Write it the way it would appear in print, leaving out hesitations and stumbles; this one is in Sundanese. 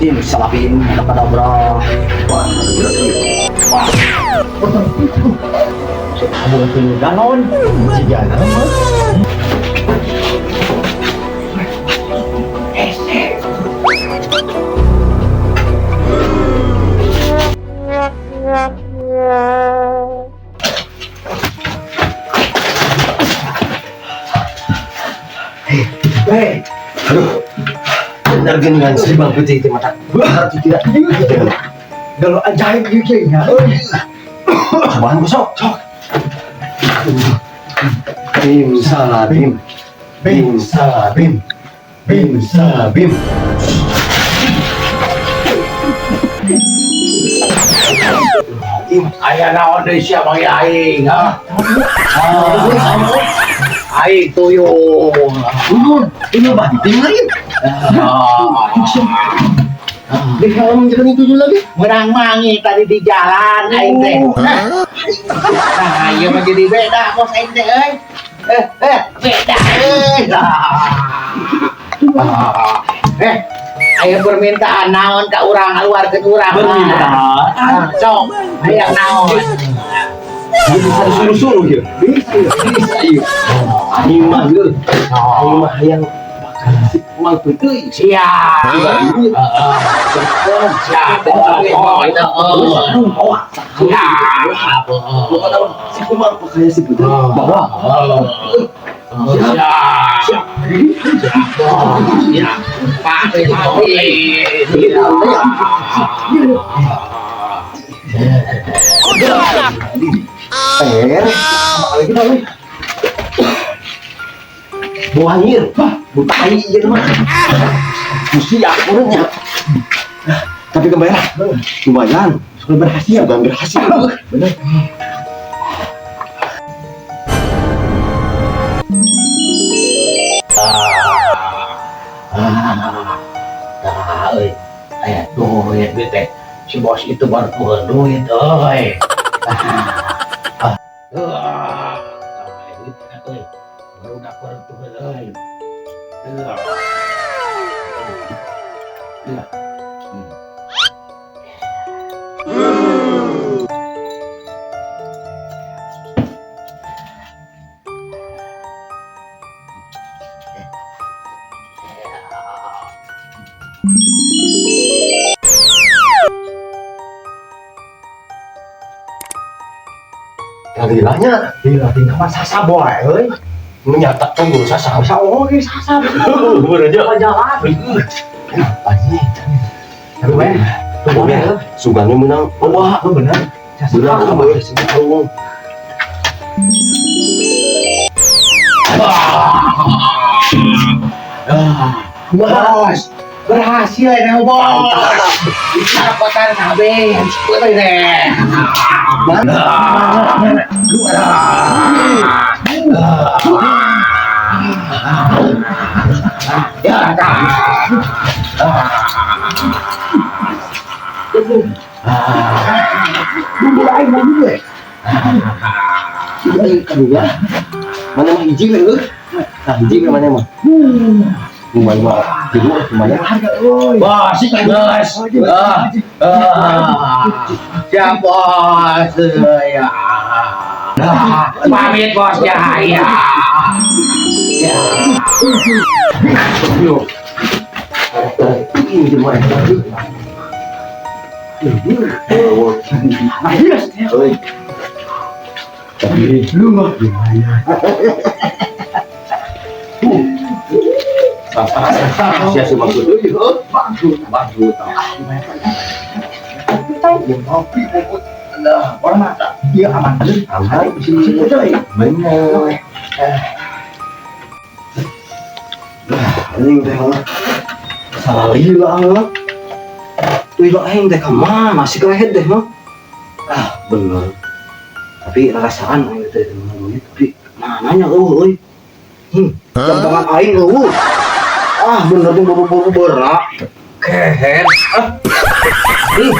Bim salabim kadabra. Wah, wah. Kamu tuyul galon. Siga naon? Hei, aduh. Bener gini si Bang Putih itu mata. Benar atau tidak? Kalau ajaib ieu nya. Cobaan ku sok. Sok. Bim salabim. Bim salabim. Bim salabim. Aya naon deui sia manggil aing, ha? Aing tuyul. Tuyul, tuyul banting lain. Deh, kalau menjalani tuyul lagi. Menang mangi tadi di jalan aing teh. Nah, ieu mah jadi beda bos aing teh euy. Beda euy. Aya permintaan naon ka urang ngaluarkeun urang. Permintaan. Sok, aya naon? Bisa disuruh-suruh ya. Bisa, bisa ya. Aing mah ye. Aing mah hayang bakal si Mang Putih. Siap. Siap. Siap. Pokoknya mah si Kumang pakaian si Putih bawa. Siap. Siap. Siap. Pak, Bawa hanyir, wah, tai ieu mah. Siap urangnya. Tapi kebayar, lumayan. Sudah berhasil. Sudah berhasil. Bener. Tah euy. Aya duit duit teh. Si bos itu baru keluar duit euy. Ah. Ah. Duit euy. Baru dapat tuh euy. Kalilanya Gila, tingkah mah sasa boy euy. menyatakan guru sasa. Bisa oh ge sasa. Bener aja. Jalan. Anjing. Tapi we, Tunggu ya. Sugangnya menang. Wah, oh bener. bener kamu ya. Kamu. Bos, berhasil ini bos. Dapetan kabeh, seperti ini. Mana? Mana? Ya, dah. Bubur aing mau dulu we. Karunya. Mana mah hiji we euy. Nah, hiji we mana mah. Lumayan mah. Tilu lumayan. Harga euy. Bos, bos. Siap bos. Ya. Pamit bos ya. Ya. Ya. Yo. Ini mah. Euy. Tapi lu mah lumayan. Sia si maksud. Bagus, Bagus. Ngopi bobot. Lah, orang mata. Iya aman. Aman. Sini aja ya. Bener. Lah, anjing teh mah. Salah lila lah. Lila aing teh ka mana sih kehed deh mah. Ah, bener. Tapi rasaan aing teh menang duit, tapi mananya eueuh euy. Jam tangan aing eueuh. Ah, bener tuh buru-buru berak. Kehed. Ah. Ih.